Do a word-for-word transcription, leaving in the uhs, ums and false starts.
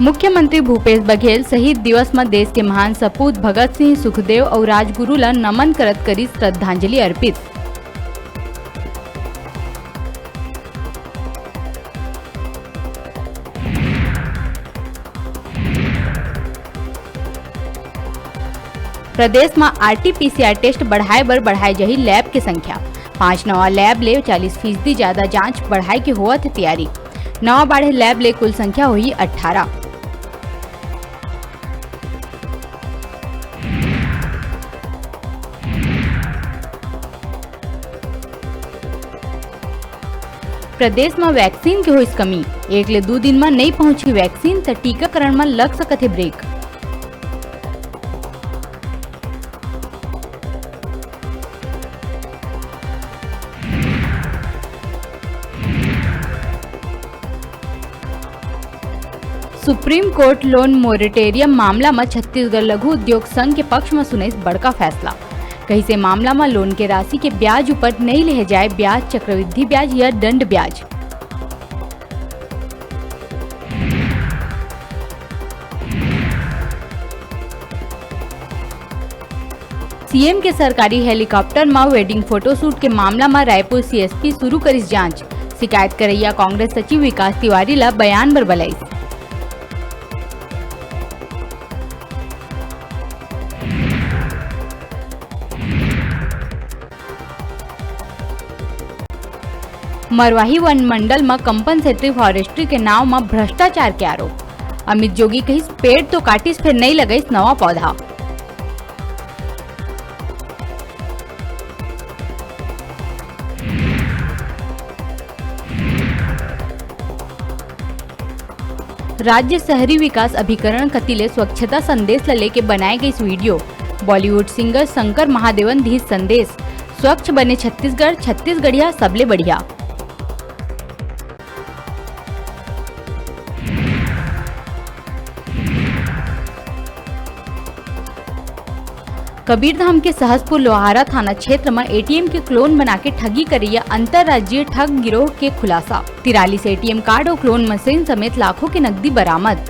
मुख्यमंत्री भूपेश बघेल शहीद दिवस म देश के महान सपूत भगत सिंह, सुखदेव अउ राजगुरु ल नमन करत करिस श्रद्धांजलि अर्पित। प्रदेश म आरटीपीसीआर टेस्ट बढ़ाए बर बढ़ाए जाही लैब के संख्या। पांच नवा लैब ले चालीस फीसदी जादा जांच बढ़ाए के होवत हे तियारी। नवा बाढ़े लैब ले कुल संख्या होही अट्ठारह। प्रदेश म वैक्सीन के होइस कमी, एक ले दू दिन म नइ पहुंची वैक्सीन, त टीकाकरण म लग सकत हे break. Supreme court loan moratorium मामला म छत्तीसगढ़ लघु उद्योग संघ के पक्ष म सुनइस बड़का फैसला। कहिसे मामला म लोन के राशि के ब्याज ऊपर नइ लेहे जाए ब्याज, चक्रवृद्धि ब्याज या दंड ब्याज। सीएम के सरकारी हेलीकॉप्टर म वेडिंग फोटोशूट के मामला म रायपुर सीएसपी शुरू करिस जांच। शिकायत करइया कांग्रेस सचिव विकास तिवारी ल बयान बर बलाइस। मरवाही वन मंडल म कंपनसेटरी फॉरेस्ट्री के नांव म भ्रष्टाचार के आरोप। अमित जोगी कहिस, पेड़ तो काटिस, फेर नइ लगाइस नवा पौधा। राज्य शहरी विकास अभिकरण कति ले स्वच्छता संदेश ल लेके बनाए गइस video. Bollywood singer Shankar Mahadevan दिस संदेश, स्वच्छ बने छत्तीसगढ़, छत्तीसगढ़िया सबले बढ़िया। कबीरधाम के सहसपुर लोहारा थाना क्षेत्र म एटीएम के क्लोन बना के ठगी करइया अंतर्राज्यीय ठग गिरोह के खुलासा। तिरालीस एटीएम कार्ड अउ क्लोन मशीन समेत लाखों के नकदी बरामद।